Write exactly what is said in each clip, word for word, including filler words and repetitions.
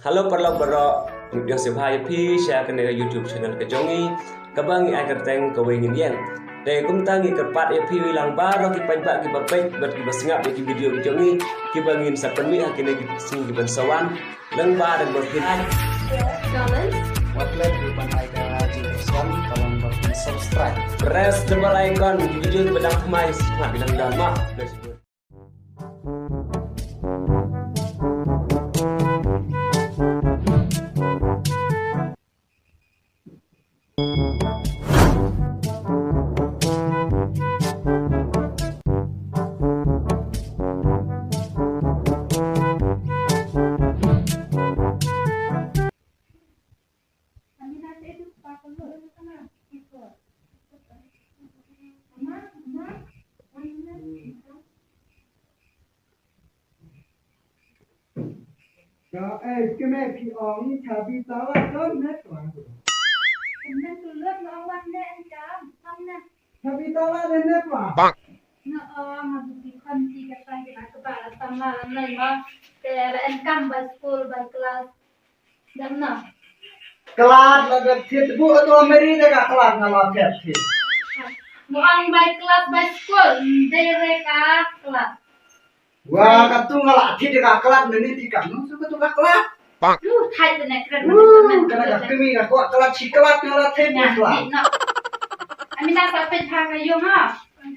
Hello paralok baroh, ngi pdiang sngewbha ïa phi sha kane ka YouTube channel ka jong ngi, kaba ngi ai kyrteng Kawei Ngin Ïeng. Te kumta ngi kyrpad ïa phi lang baroh ki paidbah kiba peit bad kiba sngap ïa ki video ki jong ngi, kiba ngin sa pynmih ha kine ki sngi kiban sa wan. Lang ba dang ba phi. Comments. Wat klet ruh ban ai ka jingkyrmen ka long ba phin subscribe. Press the bell icon, ki video kiba dang thymmai sngap ki dang don ma. Ka ei kmie phi ong chabi tala don ne tla. Kmie tu lut la wan ne en kam sam ne. Chabi tala ne ne tla. Bang. Nga ong nga bu ki khon ki ka tang ki na ka ba la sam la la nai ma. Te la en kam by school by class. Dam na. Klat la da thied bu to meri da ka klat na la thied thied. Mo ang by class by school. Dei re ka klat. Wa ka tu nga la thied da ka klat meni ti ka nu su ka tu ka klat. Lu thai te ne kren. Ka na ka kemi ka kwa klat si klat nga la thied na klat. Amina sa pet ha ka yung ha.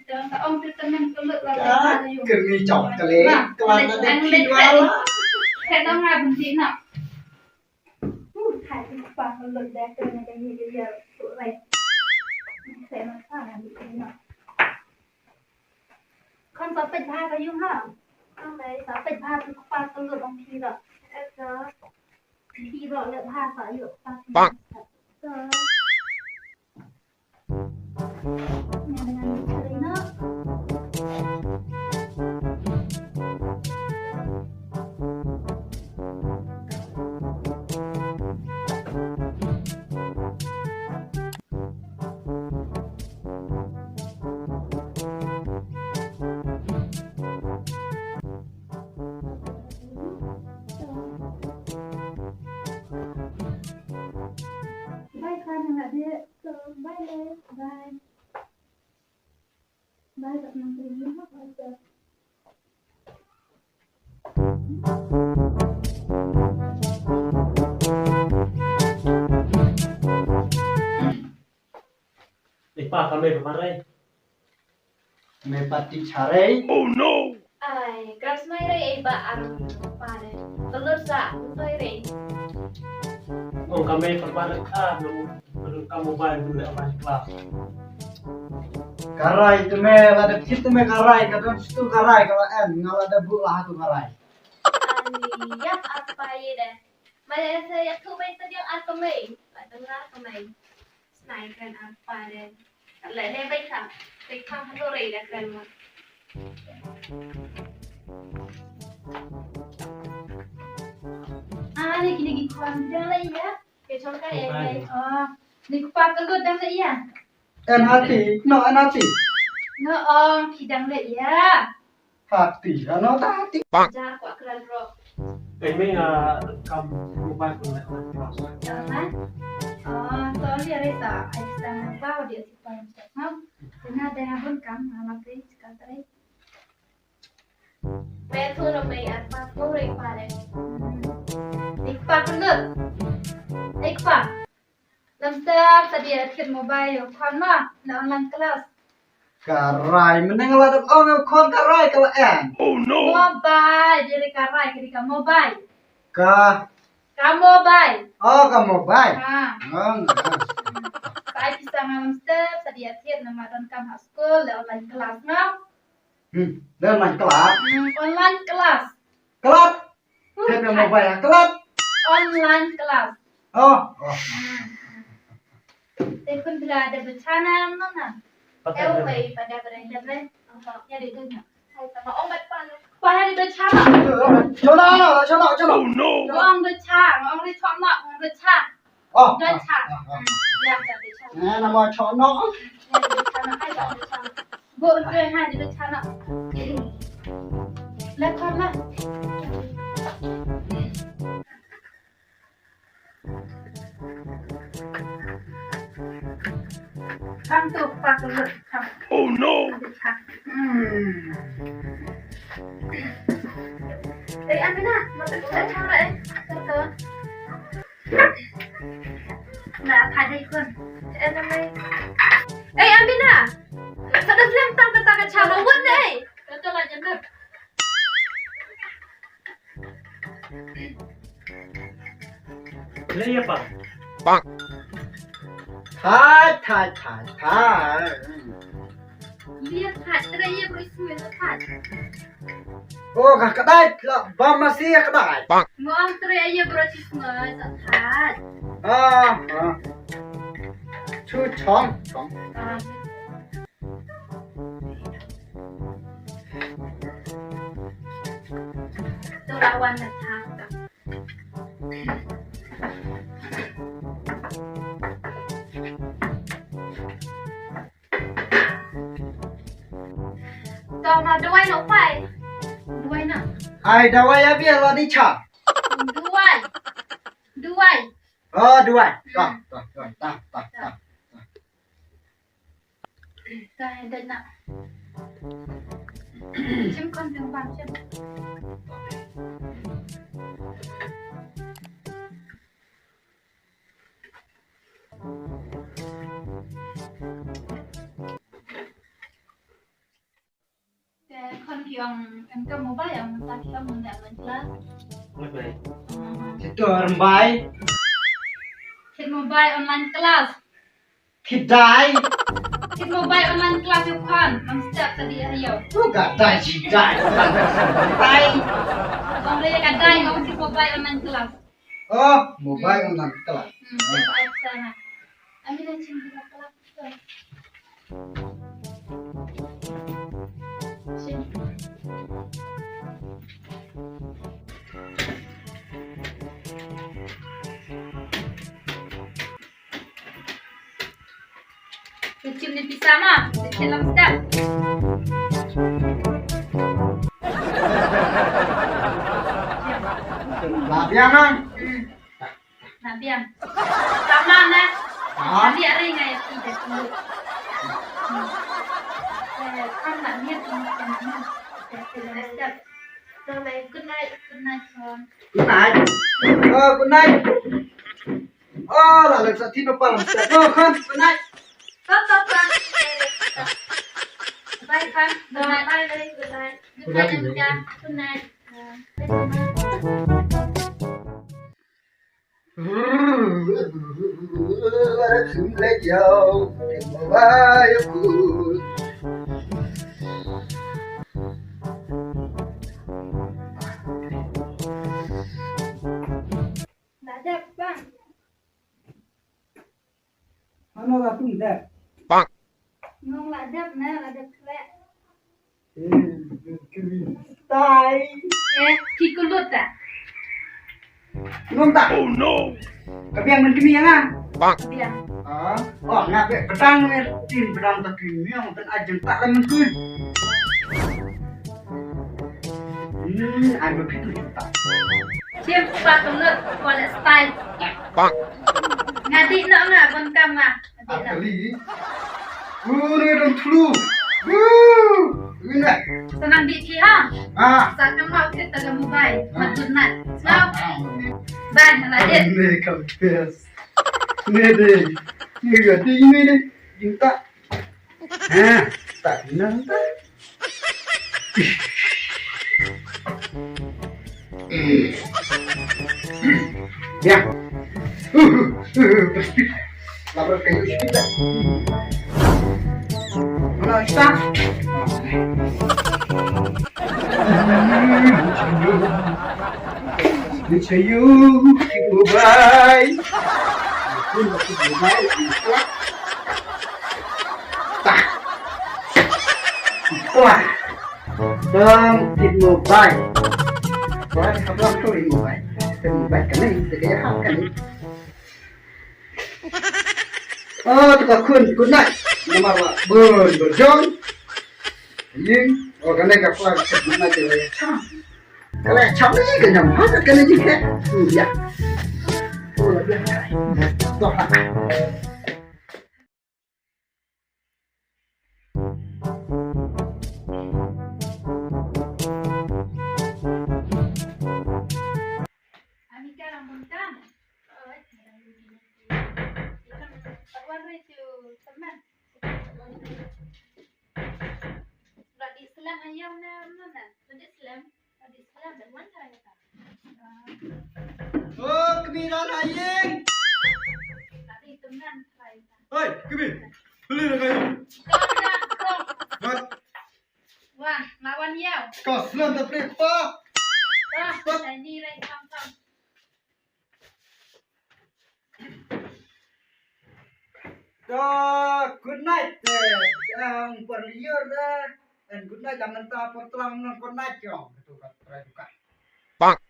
Ka ong tu temen kelut la ka yung. Kemi chok kali klat la da thied wa la. Ka dong ha bunti na. Kham sa peit bha ka yung ha. Kham dei sa peit bha tu kpa ka lut ong phi ro. Eka. Phi ro le bha sa yu kpa. Bang. Bye, Khan, and Ade. So, bye, guys. Bye. Bye, Khan, and Ade. Ipa kame pamarei. Me pati charei. Oh no. Ai, kras mai rei ai ba ar pare. Telur sa, entoi rei. Ong kame pamarei ka nung nung kamu bai dulu apa kelas. Karai teme lada kit teme karai kadang situ karai kalau en ngalada bu lah tu karai. Ani, yak apa ye deh. Mai ese yak tu mai tadi yang ar kame. Lada ngar kame. Snai kren apa deh. Leh ne bai kha. Bai kha hanu rei da kren ma. Ah, ni kini ki khon dang leh ïa. Ke chong ka eh. Oh, ni kpa ka lut dang leh ïa. En hati, no en hati. No ong ki dang leh ïa. Hati, ano ta hati. Ja kwa kren ro. Ei me nga kam mobile phone leh. Jangan. Oh, sorry rei sa. Ai sang ba dia si pa yang sa. Kena dei abun kam ngala pe cakap tadi. Betul lo me apa ko rei pare. Ikpa kundut. Ikpa. Lam step tadi akhir mobile yo khon ma na online class. Karai meneng la dok ong yo khon karai kala en. Oh no. Mobile jadi karai kiri ka mobile. Ka. Ka mobile. Oh ka mobile. Ha. Ong. Ka ai pisa nga lam step tadi akhir nama don kam ha school le online class ngam. Hmm, dan main kelab. Hmm, online class. Kelab. Hmm, dia main mobile ya, kelab. Online class. Oh, oh. Hmm. Te kun bila ada bencana mana? Eh, bai pada berani dah bre. Ya di dunia. Hai sama ong bat pan. Pada bencana. Chona, chona, chona. Oh no. Ong bencana, ong di chona, ong bencana. Oh. Don cha. Ah, ah, ah. Ya, don cha. Nah, nama chona. Ya, don cha. Ai, don cha. Bo, don ha, don cha. Lah, kau lah. Kham tu, pa tu lut kham. Oh no. Hmm. Eh, Amina, ma tu tu chang eh. Tu tu. Na, pa dei kun. Eh, na mai. Eh, Amina. Sa da film tang kata ka chang ma wan eh. Tu tu la jendut. Lei ïa pa. Thait, thait, thait, thait. Lei thait, trei ïa bro ismail thait. Oh, ka kdai la ba masi ïa kdai. Ngam trei ïa bro ismail thait. Ah, ah. Chu chong, chong. Ah. To la wan na thang. To ma duwai no pai. Duwai na. Ai duwai abi la di cha. Duwai. Duwai. Oh, duwai. Ta, ta, ta, ta, ta, ta. Dah, dah nak. Simpan, simpan, simpan. Te khon ki ong em ka mobile ong ta ki ong mun da online class. Mobile. Hmm. Kita rembai. Kit mobile online class. Kit dai. Kit mobile online class ïa khon. Mam step tadi ayo. Tu ka dai ji dai. Dai. Ong dia ka dai ong kit mobile online class. Oh, mobile online class. Hmm, step ai sana. Ami dah cim di class. Kecil ni pisang ah, kecil lem step. Lah biang ah. Hmm. Nak biang. Sama na. Ah. Nanti hari ngai aku dah tunggu. Hmm. Eh, kan nak niat nak kena. Good night, good night, son. Good night. Oh, good night. Oh, la la sa tino pa la. Oh, kan, good night. Stop, stop, stop. Bye, kan. Good night. Bye, bye, good night. Good night, Amita. Good night. Uh, bye, bye. La dep, bang. Hano la kum dep? Bang. Nong la dep ne, la dep khleh. Eh, kemi tai. Eh, ki kulut ta. Nong ta. Oh no. Ka biang ban kemi nga. Bang. Biang. Ah, oh, nga pe pedang ne, tin pedang ta kemi nga ban ajeng ta kan mentui. Hmm, ai ba pitu juta. Sim pa kulut, kulit style. Bang. Ngadi no nga, ban kam nga. Akali. Ure dong tulu. Ure. Senang di ki ha. Ah. Sa kam mau kita ga mobile. Ah. Matut nat. Sao. Ah, ah. Ban, na dit. Ne kam best. Ne de. Ne ga di ne ne. Juta. Ha, tak nang ta. Ya. Labrak kayu sikit dah. Mana kita? Ni sayu, kitu bai. Kitu bai. Tah. Wah. Dong, kitu bai. Wah, apa tu ini bai? Kitu bai kena, kita kaya hak kena. Oh, tu ka khun, khun nai. Namar wa bun, bun jong. Yin, oh, kane ka khun, khun nai, kane ka cham. Kane ka cham ni, kane ka cham, ha, kane ka cham. Hmm, ya. Oh, ya. Toh, ha. Ba di slem ayo na mana? Ba di slem. Ba di slem da wan ka kata. Oh, kami dah lain. Tadi teman lain. Hei, kami. Beli dah kayu. Kau dah kau. Wah, lawan yau. Kau slem tak boleh pak. Wah, tadi lain kau kau. To, good night. Eh, ang por liur, eh, and good night, ang mentang por telang nang good night, yong. Itu kan, try buka. Pak.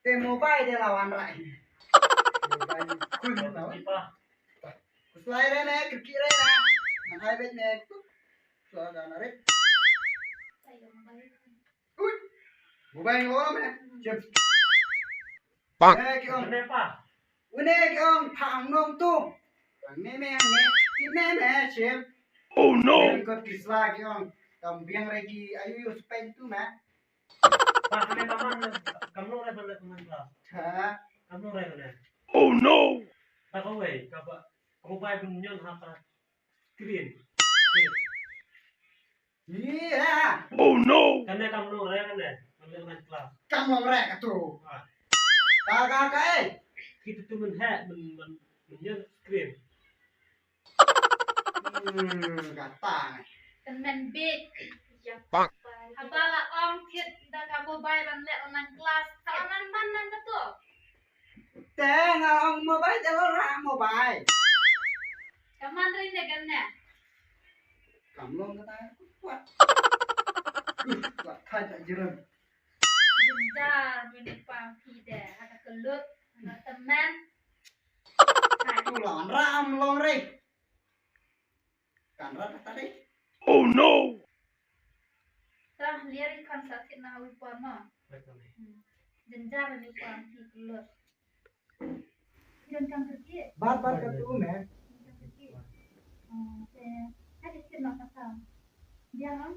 Te mobile de lawan rai. Mobile kun lawan. Kuslai re ne, kiki re ne. Nang hai bet ne. Suara na re. Ui. Mobile ngom eh. Jep. Pak. Eh, ki ong. Kenapa? Une ki ong phang nong tu. Ang me me ang me. Ki me me jep. Oh no. Kot ki sla ki ong. Tam biang re ki ayu yu spend tu me. Pak, kami kaman, kamu re balik teman kelas. Ha? Kamu re balik. Oh no. Tak kau wei, kaba, kau bai bunyon haka. Green. Iya. Oh no. Kane kam long re kane. Kane man class. Kam long re ka tu. Ah. Ka ka ka eh. Kita tu men ha men men men yen screen. Hmm, kata. Kan men big. Pak. Haba la ong kit da ka mobile ban leh online class. Ka man man nan ka tu. Te nga ong mobile te lo ra mobile. Ka man ri ne kan ne. Kam long kata kuat. Kuat khai tak jerem. Jendar mini pang pide ada kelut ada teman. Tu long ram long ri. Kan rat tadi. Oh no. Tah liar ikan sakit na wi pama. Jendar mini pang pi kelut. Jon kang kerkit. Bat bat ka tu me. Kang kerkit. Oh, te. Hadi kit nak kata. Dia ha?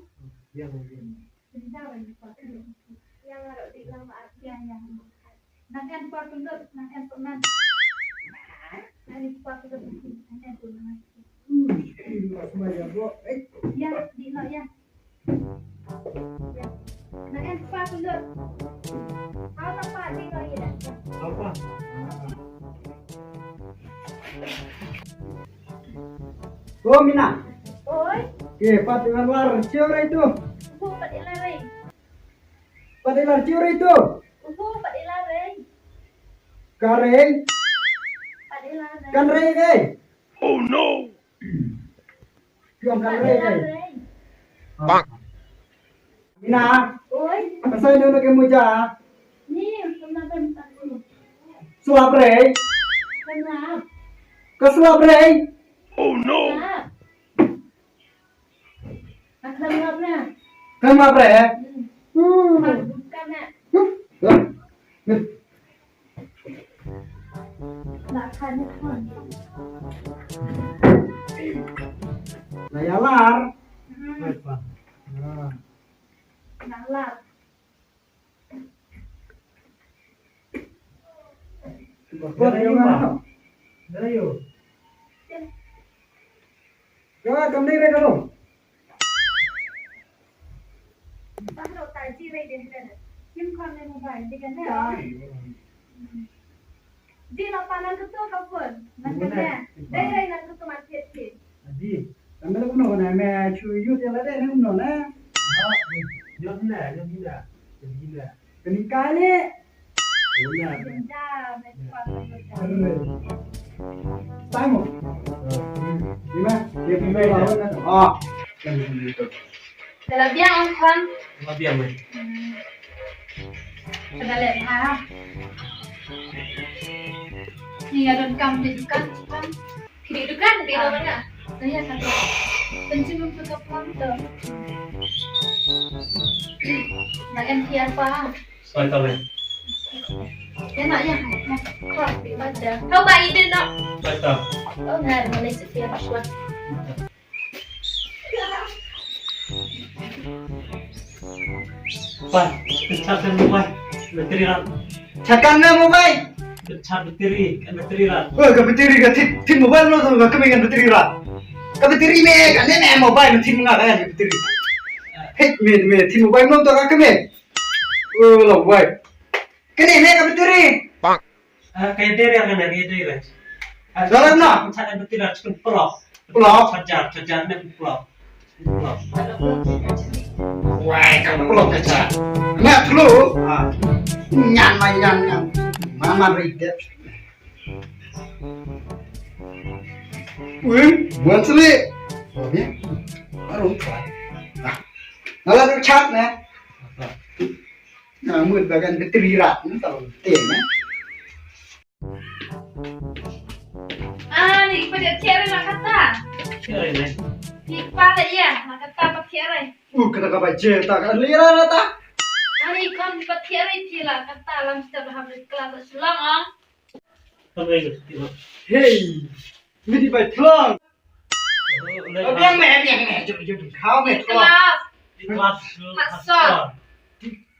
Dia dia. Bentar lagi pak. Yang harus di lama arti yang yang. Nak kan pak tunduk, nak kan peman. Hari pak tunduk, nak kan peman. Hmm, semua ya, Bu. Eh. Ya, di no ya. Oh, Mina. Oi. Ke, pat ilar lar, ciu rai tu. Uhu, pat ilar rai. Pat ilar ciu rai tu. Uhu, pat ilar rai. Ka rai. Pat ilar rai. Kan rai rai. Oh no. Kiong kan re re. Bang. Mina. Oi. Pasal dia nak kemuja. Ni, kenapa minta tu? Suap re. Kenapa? Ke suap re. Oh no. Kenapa? Kenapa re? Hmm. Bukan nak. Na ïalar. Hmm. Na lar. Ka kam dei re ka long. Ba haro ta ji re de de. Kim kham ne mobile de kan ne. Di la pa nan ketu ka phone. Nan kan ne. Dei re nan ketu man thied thied. Adi. Kan mele kumno na me chu yut ya la de ne kumno na. Yut na, yut na. Yut na. Kani kale. Tamo. Lima. Dia punya lawan kan. Ah. Dalam biang ong khon. Dalam biang mai. Kada leh ha. Ni ada kam di dukan. Di dukan di mana? Saya kan. Pencim untuk apa tu? Nak M T apa? Soi tau lai. Ïa nga ïa. Kok di mata. Kau ba ide nak. Soi tau. Oh ngar Malaysia ïa ba kuat. Pan, pynchak kan mobile, battery rat. Chakan na mobile. Pynchak battery, kan battery rat. Oh, ka battery ka thit, thit mobile lo ka kami kan battery rat. Ka battery me, kane me mobile me thim nga ka battery. Hei me, me thim mobile nom to ka kane. Oh, la wai. Kane me ka battery. Ah, ka dei re, ka dei re. Dah lah, nah. Chat battery lah, cakap pelak. Pelak. Charger, charger ni pelak. Pelak. Wai, ka pelak ka chat. Ngat dulu. Ah. Nyan, nyan, nyan. Mama redet. Wih, buat seli. Oh, ya. Baru buat. Nah. Nah, lalu chat ni. Nah, mut bagan battery rat ni, tahu betul ni. Ah, ni pada tiar nak kata. Tiar ni. Ni pada ya, nak kata apa tiar ni? Uh, kata kapa je, tak ada lira rata. Ani kon pada tiar ni pila kata lam setiap habis kelas silang ah. Hei, midi bai thlong. Biang me, biang me, jom, jom, jom. Khau me thlong. Kelas. Kelas. Sor.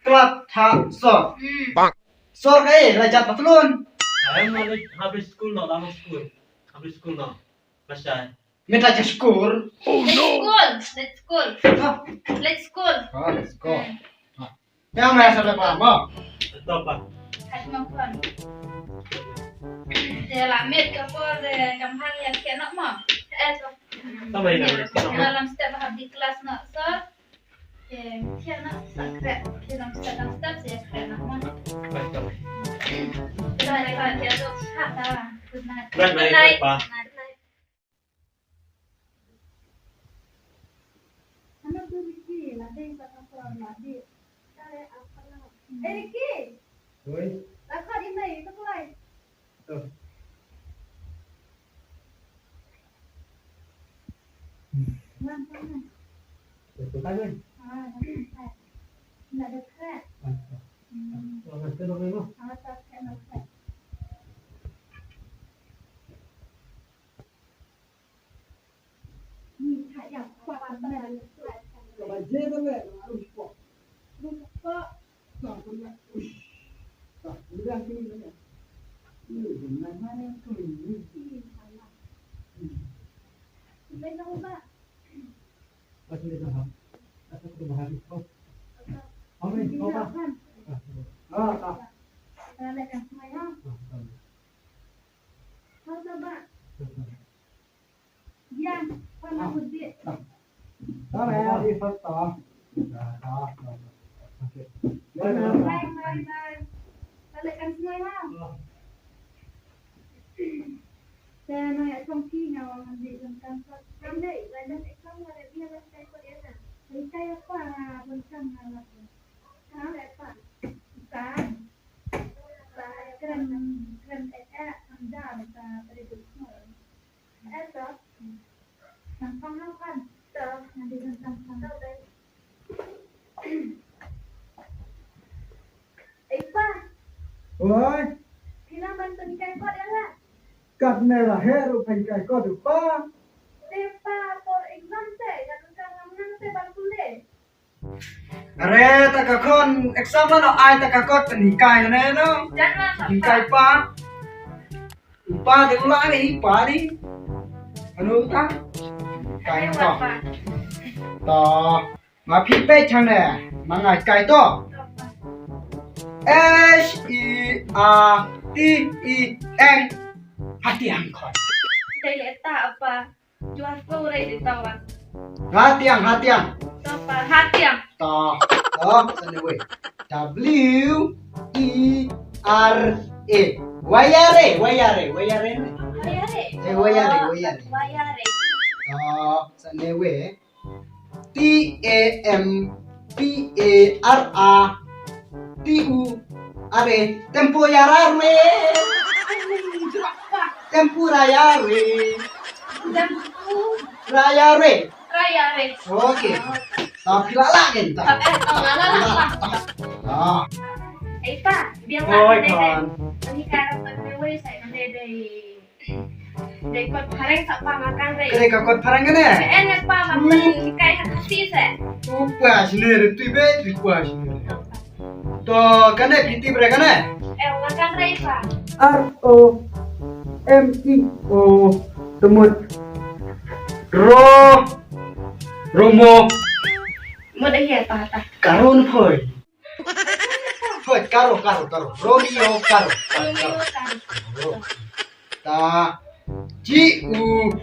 Kelas ha sor. Hmm. Sor kai, la jat patlun. Ai, ma le habis school no, la school. Habis school no. Pasal. Meta je school. Oh no. Let's school. Let's school. Hah? Let's school. Ah, let's go. Hmm. Hah. Yang mana salah paham, ah? Betul, Pak. Kat nongkon. Dia lamit ke apa, dia kamhang yang kena mah. Eh, tu. Sama ini. Dalam step habis kelas nak, sir. Okay, kena sakret. Dalam step, dalam step saya kena mah. Betul. Kita ada dia tu. Ha, dah. Good night. Good night, Pak. Good night. Ano tu Ricky, la dei sa ka por la dei. Kare apa la? Eh, Ricky! Oi. La khot email tu kulai. Tu. Wan sana. Tu kan ni. Ah, nanti saya. Nak dekat. Ah, tu. Hmm. Oh, nanti dong ni. Ah, tak kena. Ei pa. Oi. Phi nang ban pynhikai kot ïa nga? Katne la heh ruh pynhikai kot u pa. Te pa, por exam te, nga donkar ngam nang te ban pule. Are, ta ka khon exam la no, ai ta ka kot pynhikai ne no. Jan la sa. Hikai pa. Pa de u la ne i pa di. Anu ta? Kai to. To. Ma phi peit hangne. Ma nga kai to. H E A T I A N. Hatiang khon. Dei le ta apa? Jual ko re di tawa. Hatiang, hatiang. Apa? Hatiang. To. To, sana wei. W E R A. Wayare, wayare, wayare. Wayare. Eh, wayare, wayare. Wayare. To, sana wei. T A M P A R A T U R A. Tempo yarare. Tempu rayare. Tempu rayare. Rayare. Okay. Tapi lala kan tak? Tapi lala. Ah. Eh pa, biar. Oi, lah kan. Ini kan, saya nanti deh. Dei kot phareng sa pa nga kang dei. Ka dei ka kot phareng kane? Ka en ngan pa nga pynhikai ha Khasi se. Tu pa shine re tu be, tu pa shine re. To kane phi tip re kane? Eh, nga kang dei pa. R O M E O. Te mut. Ro. Romo. Mut ai ya ta ta. Karo na phoi. Phoi, karo, karo, karo. Romeo, karo. Romeo, karo. Ta. G U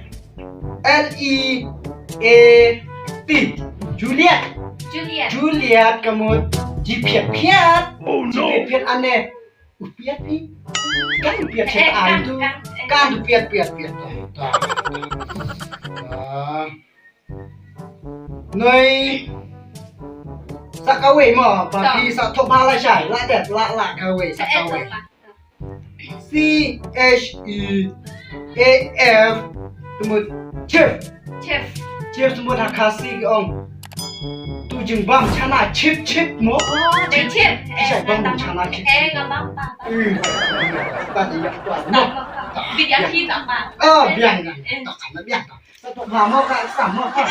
L I E T. Juliet. Juliet. Juliet ka mut. Ji phiat phiat. Oh no. Ji phiat phiat ane. U phiat phi. Kan u phiat phiat an tu. Kan u phiat phiat phiat. Noi. Sa kawei mo. Ba phi sa thok ba la shai. La det la la kawei sa kawei. C H E A F. Tumut chef. Chef. Chef tumut ha Khasi ki ong. Tu jingbam chana chip chip mo. Chip chip. Chef bam chana chip. Eh, ngam bam pa. Hmm. Ba di yak kwa mo. Biang kita pa. Oh, biang kan. Tak kan biang tak. Sa thok ba mo ka sa mo ka.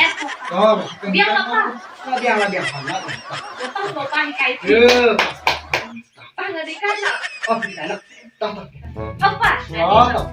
Oh, biang apa? Biang la biang pa. Apa apa kai. Eh. Pa nggak dikata. Oh, di kana. Tak tak. Apa? Oh, tak.